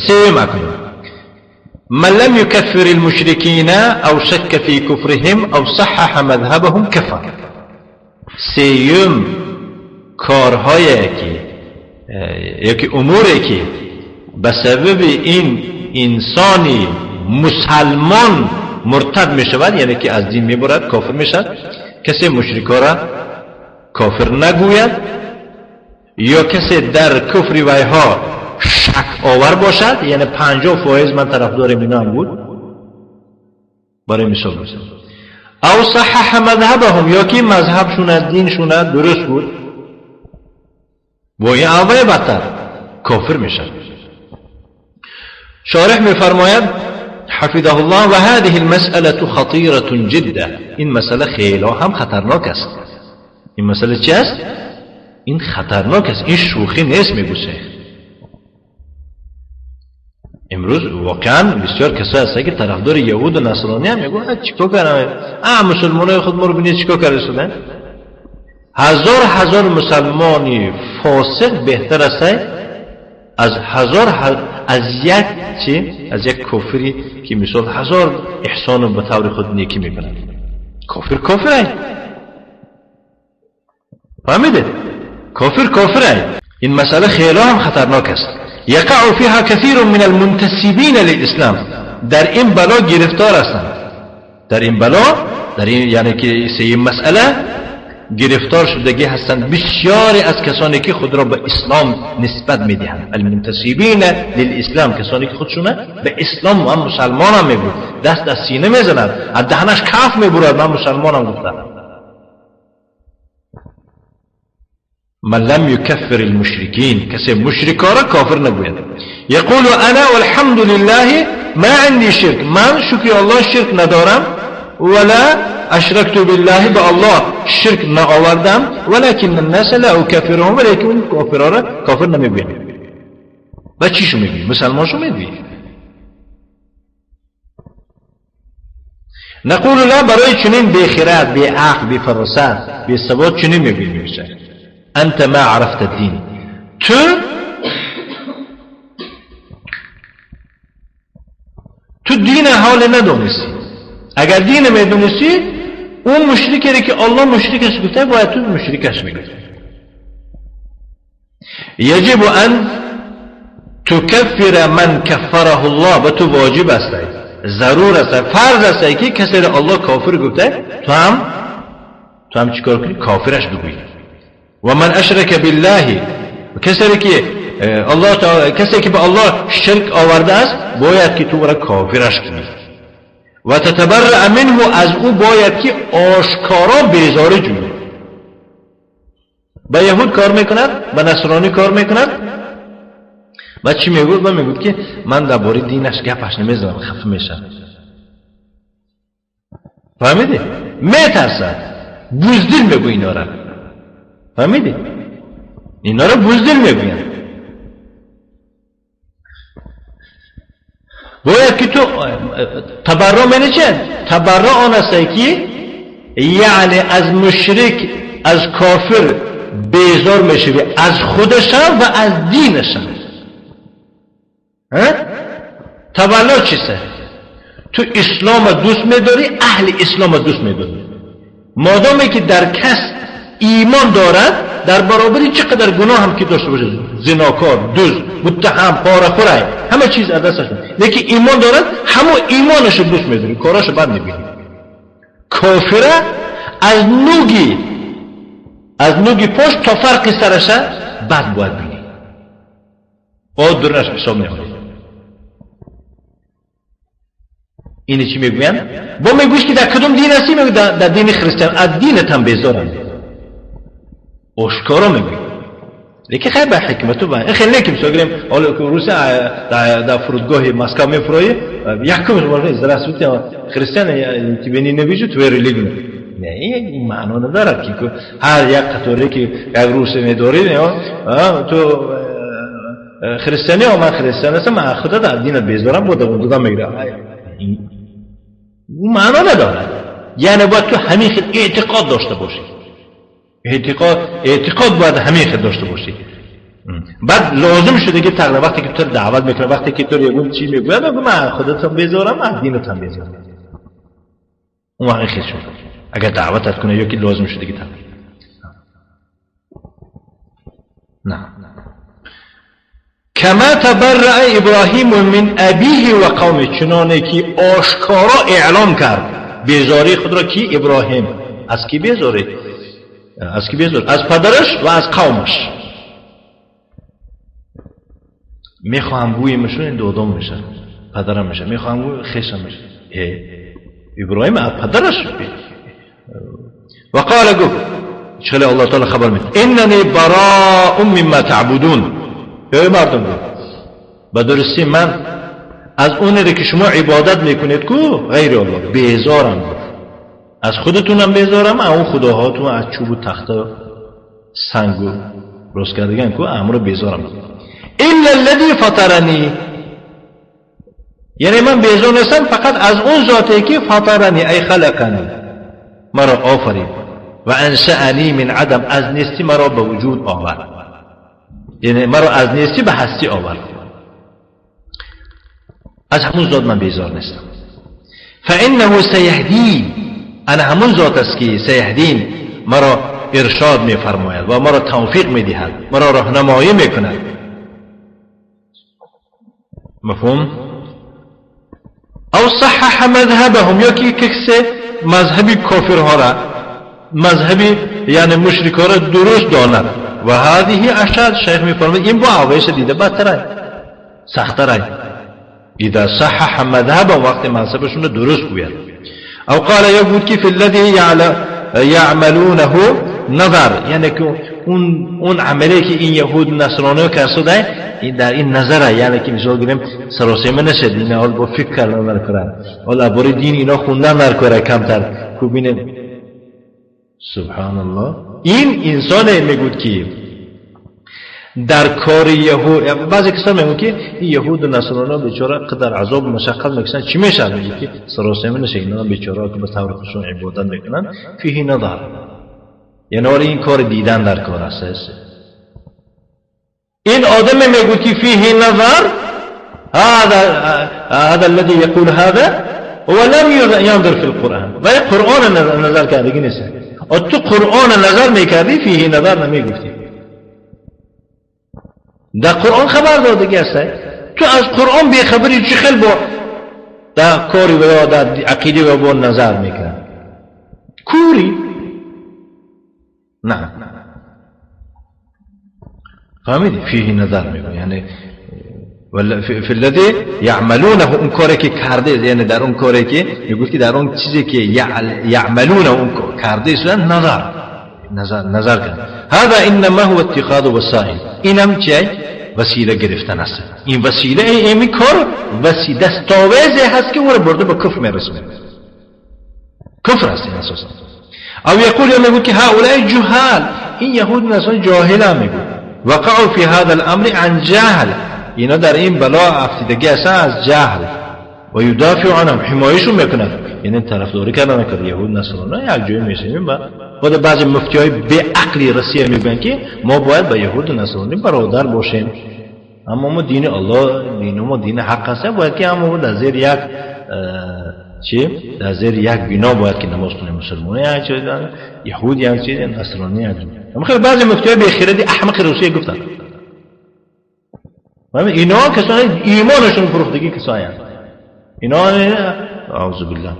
سيم اکنون من لم يكفر المشركين أو شك في كفرهم أو صحح مذهبهم كفر. سيوم کارهایی که یکی اموری که به سبب این انسانی مسلمان مرتد می شود، یعنی که از دین می برد، کافر می شود، کسی مشرکا را کافر نگوید یا کسی در کفر ویها شک آور باشد، یعنی 50% من طرفدار اینا هم بود برای مثال مثلا، او صحح مذهبهم یا که مذهبشون دینشون درست بود، با این اول بدتر کافر میشد. شارح میفرماید حفظه الله و هذه المسألة خطيرة جدا. این مسئله خیلی هم خطرناک است. این مسئله چی است؟ این خطرناک است، این شوخی نیست. میگو شیخ امروز واقعا بسیار کسایی هستند که طرفدار یهود و نصرانی هم میگن چیکار کردن، مسلمانای خود ما رو ببینید چیکار کرده شدن. هزار هزار مسلمانی فاسق بهتر است از هزار از یک چی؟ از یک کافری که مثال هزار احسان به طور خود نیکی میکنند. کافر کافر است، فهمیده؟ کافر کافر است. این مسئله خیلی هم خطرناک است. یقع فيها كثير من المنتسبین للاسلام. در این بلا گرفتار هستند، در این بلا، در این یعنی که سه مسئله گرفتار شدگی هستند بسیاری از کسانی که خود را به اسلام نسبت میدهند. المنتسبین للاسلام، کسانی که خودشون به اسلام و مسلمان هم میگوید، دست از سینه میزند، از دهنش کف میبرد، من مسلمانم گفتم. من لم يكفر المشركين، کسی مشرکا را کافر نگوید. یقول انا والحمد لله ما عندي شرک، من شکر الله شرک ندارم، ولا اشركت بالله، به الله شرک نآوردم، ولكن الناس لا اكفرهم، ولكن کافرها را کافر نمیگویم. و چیشو میگویی؟ مسلمانشو میگویی؟ نقول لا، برای چنین بی خرد، بی عقل، بی فراست، بی سواد چنین میگویی میشه انت ما عرفت الدین، تو دین حال ندونستی. اگر دین میدونستی اون مشرکی که الله مشرکش گفته باید تو مشرکش میگفتی. یجب ان تکفر من کفره الله، به تو واجب است، ضرور است، فرض است که کسی را الله کافر گفته تو هم چیکار کنی؟ کافرش بگویی. و من اشرک بالله، کسی که الله تعالی، کسی که به الله شرک آورده است باید که تو را کافرش کنی. و تتبرع منه، از او باید که آشکارا بیزاری جویی. به یهود کار میکند، به نصرانی کار میکند، و چی میگوید؟ و میگوید که من درباره دینش گپش نمیزنم، خفه میشم. فهمیدی؟ میترسد، بزدل میگو اینا را. فهمیدی؟ اینا را بزدل میگوین. باید که تو تبرع منی چه؟ تبرع آن است که یعنی از مشرک، از کافر بیزار میشوی، از خودشم و از دینشم. تبرع چیسته؟ تو اسلام دوست میداری، اهل اسلام دوست میداری. مادامی که در کس ایمان دارد، در برابری چقدر گناه هم که داشته باشه، زناکار، دزد، متهم، پاره‌خور، همه چیز از دستش میاد، لیکن ایمان دارد، همون ایمانش رو دوست میداری، کاراشو بد میبینی. کافره از نوگی پاش تا فرق سرش بد باید بینی، با درنش حساب میخوری. اینه چی میگوین؟ با میگوش که در کدوم دین هستی؟ میگه در دین خریستیان. از دینت هم بیزارم، آشکارا میگوی. لیکن خیلی به حکمت و این خیلی نیکیم سوگریم. حالا که روسیه در فرودگاه مسکو میفروی یکم شما здравствуйте خریستیان тебе не вижу твою религию. نه این معنا ندارد که هر یک قطوره که یک روس میداری تو خریستیانی و من خریستیان هستم، من خدا در دینت بیزارم بود اون دادم میگیره. اون معنا ندارد. یعنی باید تو همین خیلی اعتقاد داشته باشی، اعتقاد باید همین خیلی داشته باشی. بعد لازم شده که تقریبا وقتی که تو دعوت میکنه، وقتی که تو یه چی میگوید، میگه من خودتم بیزارم، من دینتم بیزارم. اون وقت خیلی شد اگر دعوتت کنه یا که لازم شده که تقریبا. نه کما تبرأ ابراهیم من ابیه و قومه، چنانه که آشکارا اعلام کرد بیزاری خود را. کی؟ ابراهیم. از کی بیزاری؟ از کی بیزاری؟ از پدرش و از قومش. میخواهم بویمشون این دودم میشه، پدرم میشه، میخواهم بوی خیشم میشه. ابراهیم از پدرش. و قال گفت، چخلی الله تعالی خبر میده، اننی براء مما تعبدون. ای مردم گفت به درستی من از اونی که شما عبادت میکنید کو غیر الله بیزارم، از خودتونم بیزارم، اون خداهاتون از چوب و تخته سنگ و درست کردگان کو امر بیزارم. الا الذي فطرني، یعنی من بیزار نیستم فقط از اون ذاتی که فطرنی ای خلقنی، مرا آفرید، و انشأنی من عدم، از نیستی مرا به وجود آورد، یعنی مرا از نیستی به هستی آورد، از همون ذات من بیزار نیستم. فانه سیهدین، انا همون ذات است که سیهدین مرا ارشاد میفرماید و مرا توفیق میدهد، مرا راهنمایی میکند. مفهوم؟ او صحح مذهبهم، یا که کسی مذهبی کافرها را، مذهبی یعنی مشرکها را درست داند. و هذه اشد، شیخ میفرماید این با آویش دیده بدتره، سختره. اذا صحح مذهبهم، وقتی مذهبشون را درست گوید. او قال، یا بود که فی الذی یعملونه نظر، یعنی که اون عملی که این یهود نصرانی کرده این در این نظره، یعنی که مثال گیریم سراسیمه نشد، این حال با فکر کردن نکنن، حالا برای دین اینا خوندن نکنه کمتر کو بینه. سبحان الله، این انسان میگود که در کار یهود، بعضی کسان میگن که این یهود و نصرانی بیچاره قدر عذاب و مشقت میکشن، چی میشه؟ میگه که سراسیمه نشه، اینا بیچاره که به طور خودشون عبادت میکنن. فیه نظر، یعنی این کار دیدن در کار است. این آدم میگه که فیه نظر، هذا الذي يقول هذا هو لم ينظر في القرآن، و قرآن نظر کردگی نیست. تو قرآن نظر میکردی فیه نظر نمیگفتی. در قرآن خبر دادگی هست، تو از قرآن بیخبری، چی خیلی با در کاری و یا در عقیده و با نظر میکرد کوری. نه فهمیدی؟ فیه نظر میگه، یعنی فی الذی یعملونه، اون کاری که کرده، یعنی در اون کاری که میگه که در اون چیزی که یعملونه اون کرده نظر نظر نظر کرد. هذا انما هو اتخاذ وسائل، اینم چه وسیله گرفتن است. این وسیله این کار وسیله دستاویزی هست که او رو برده به کفر میرسونه، کفر است این اساسا. او یقول، یا میگه که هؤلاء جهال، این یهود نصارا جاهل هم میگه، وقعوا فی هذا الامر عن جهل، اینا در این بلا افتیدگی هستن از جهل. و یدافع عنهم، حمایشون میکنن، یعنی طرفداری کردن که یهود نصارا یک جای میشینیم. و خود بعضی مفتی های به عقلی رسیه میگن که ما باید با یهود و نصرانی برادر باشیم، اما ما دین الله، دین ما دین حق هست، باید که اما در زیر یک چی، در زیر یک بنا باید که نماز کنیم، مسلمان یک چیز، یهود یک چیز، نصرانی یک چیز. اما خیلی بعضی مفتی های بیخیردی احمق روسیه گفتن اینا کسانی ایمانشون فروختگی کسایی هستند، اینا اعوذ بالله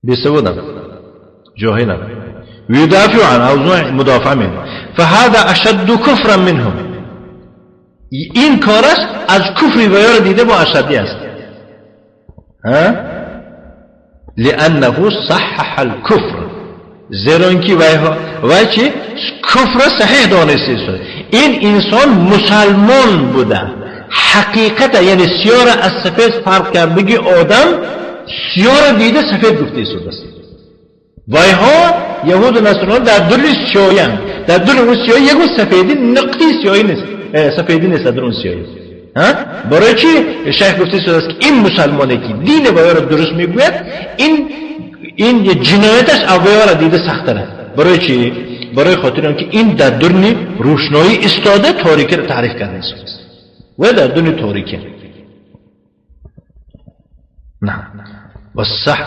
بیسودن جاهلا، ويدافع عن أو مدافع منه، فهذا أشد كفرا منهم. این کارش از کفری و یار دیده با اشدی است. ها؟ لأنه صحح الكفر، زیرا اینکه وی چی کفر صحیح دانسته شده. این انسان مسلمان بوده، حقیقت یعنی سیاه را از سفید فرق کرد، بگی آدم سیاه را دیده سفید گفته شده است. وای ها یهود و نصرانی در دل سیاهی، در دل اون سیاهی یک سفیدی نقطی سیاهی نیست، سفیدی نیست در اون سیاهی. ها؟ برای چی شیخ گفته شده است که این مسلمانی که دین وای را درست میگوید، این جنایتش اویا را دیده سخت‌تره. برای چی؟ برای خاطر اینکه این در درون روشنایی استاده تاریکی را تعریف کرده است و در درون تاریکی. نه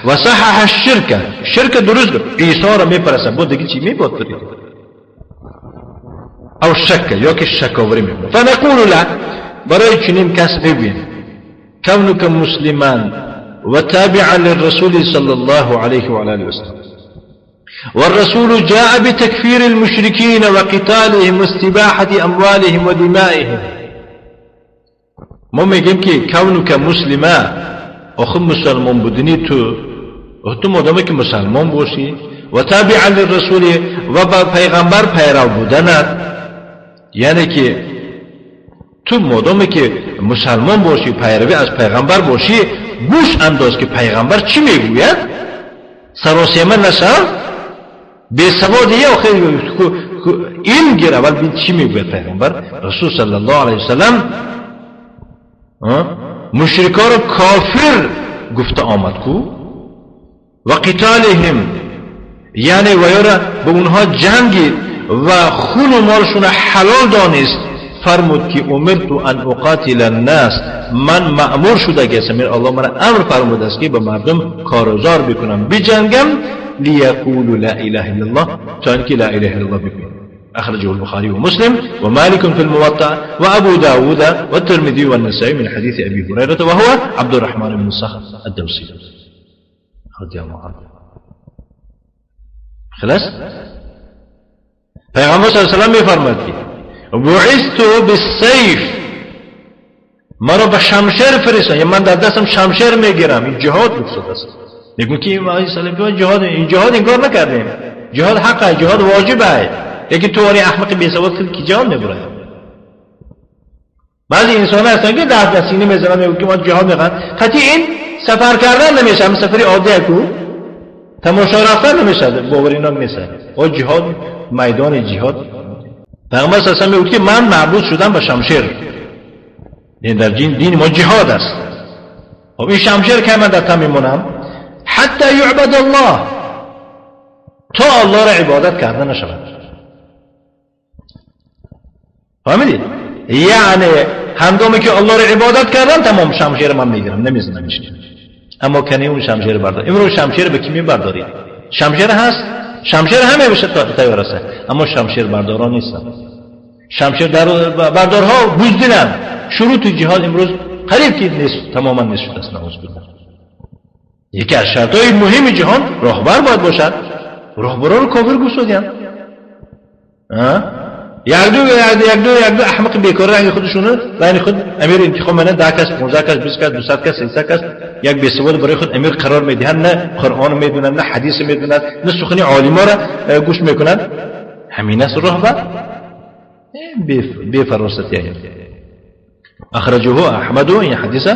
وصحح الشرك، شرک درست عیسی را میپرسه بود دیگه چی میباد پرید او شک یا که شکاوری میکنه. فنقول له، برای چنین کس میگوییم كونك مسلما وتابعا للرسول صلى الله عليه وعلى آله وسلم والرسول جاء بتكفير المشركين وقتالهم واستباحة أموالهم ودمائهم. ما میگیم که كونك مسلما، آخه مسلمان بودنی تو، تو مادامه که مسلمان باشی و تابعا للرسول و با پیغمبر پیرو بودنت، یعنی که تو مادامه که مسلمان باشی پیروی از پیغمبر باشی، گوش انداز که پیغمبر چی میگوید، سراسیمه نشو بی سوادیه. آخه این گیر اول بین چی میگوید پیغمبر. رسول صلی الله علیه وسلم مشرکا رو کافر گفته آمد کو و قتالهم، یعنی ویارا به اونها جنگید و خون و مالشون حلال دانست. فرمود که امرت ان اقاتل الناس، من مأمور شده که الله من امر فرمود است که به مردم کارزار بکنم بجنگم، لیقولوا لا اله الا الله، تا اینکه لا اله الا الله بگویند. أخرجه البخاري ومسلم ومالك في الموطأ وأبو داود والترمذي والنسائي من حديث أبي هريرة وهو عبد الرحمن بن صخر الدوسي رضي الله عنه. خلاص؟ پیغمبر صلی الله علیه و سلم می‌فرماد که بعثت بالسیف، مرا به شمشیر فرستادن، یعنی من در دستم شمشیر میگیرم. این جهاد مقصود است. میگم که این سلفیان جهاد، این جهاد انکار نکردیم، جهاد حقه، جهاد واجبه، یکی تو احمق بی سواد که جهاد میبره. بعضی انسان هستن که در سینه میزنن میگن که ما جهاد میخوان، قطعی این سفر کردن نمیشه، هم سفری عادی کو تماشا رفتن نمیشه، باور اینا نیست. او جهاد میدان جهاد. پیغمبر صلی الله علیه و آله میگه که من معبود شدم با شمشیر، یعنی در دین ما جهاد است. خب این شمشیر که من در تن میمونم حتی یعبد الله، تا الله را عبادت کرده نشود. فهمیدید؟ یعنی هنگامی که الله را عبادت کردن تمام شمشیر من میگیرم نمیزنمش. اما کنی اون شمشیر بردار. امروز شمشیر به کی میبردارید؟ شمشیر هست، شمشیر همه بشه تیار است، اما شمشیر برداران نیستن. شمشیر بردارها بزدلن. شروط جهاد امروز قریب که نیست، تماما نیست شده است، نعوذ بالله. یکی از شرطهای مهم جهان راهبر باید باشد. راهبرها رو کافر گستودن. یک دو احمق بیکار رنگ خودشونه بین خود امیر انتخاب منن، 10 کس 15 کس 20 کس 200 کس 300 کس یک بیسواد برای خود امیر قرار میدهن، نه قرآن میدونن نه حدیث میدونن نه سخن عالما را گوش میکنن. همین است راهبر بی فراستی. اخرجه احمد این حدیث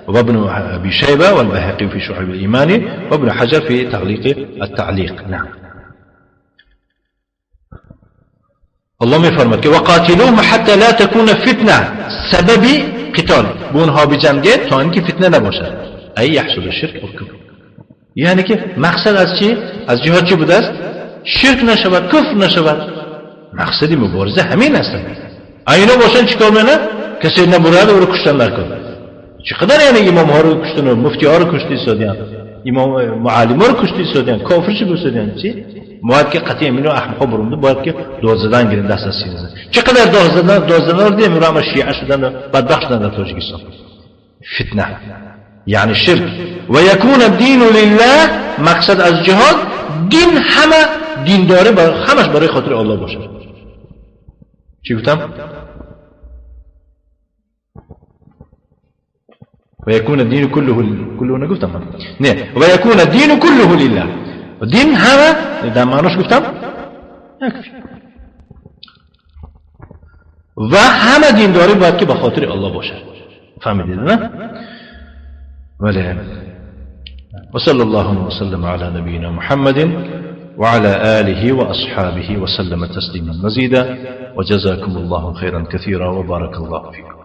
وابن ابي شيبه والبيهقي في شعب الايمان وابن حجر في تعليق التعليق. نعم. الله میفرماد که وقاتلوهم حتی لا تكون فتنه، سبب قتال به اونها بجنگید تا اینکه فتنه نباشد، ای یحصل الشرک او کفر. یعنی که مقصد از چی؟ از جهاد چی بوده است؟ شرک نشود، کفر نشود. مقصد مبارزه همین است. اینا باشن چیکار میکنن؟ کسی نبرد او رو کشتن نکن. چقدر یعنی امام ها رو کشتن و مفتی ها رو کشتی سادیان، امام معلم ها رو کشتی سادیان، کافر چی گستادیان چی؟ باید که قطعی اینو احمقا برونده، باید که داد زدن گیرن دست از سینه زدن. چقدر داد زدن رو دیدیم، همه شیعه شدن و بدبخت شدن در تاجیکستان. فتنه یعنی شرک. و یکون الدین لله، مقصد از جهاد دین همه دین داره، همش برای خاطر الله باشه. چی گفتم؟ و یکون الدین كله نگفتم، نه، و یکون الدین كله لله، دین همه در معناش گفتم نکفی. و همه دین داری باید که به خاطر الله باشه. فهمیدید نه؟ ولی وصلى الله وسلم على نبينا محمد وعلى آله وأصحابه وسلم تسليما مزيدا وجزاكم الله خيرا كثيرا وبارك الله فيكم.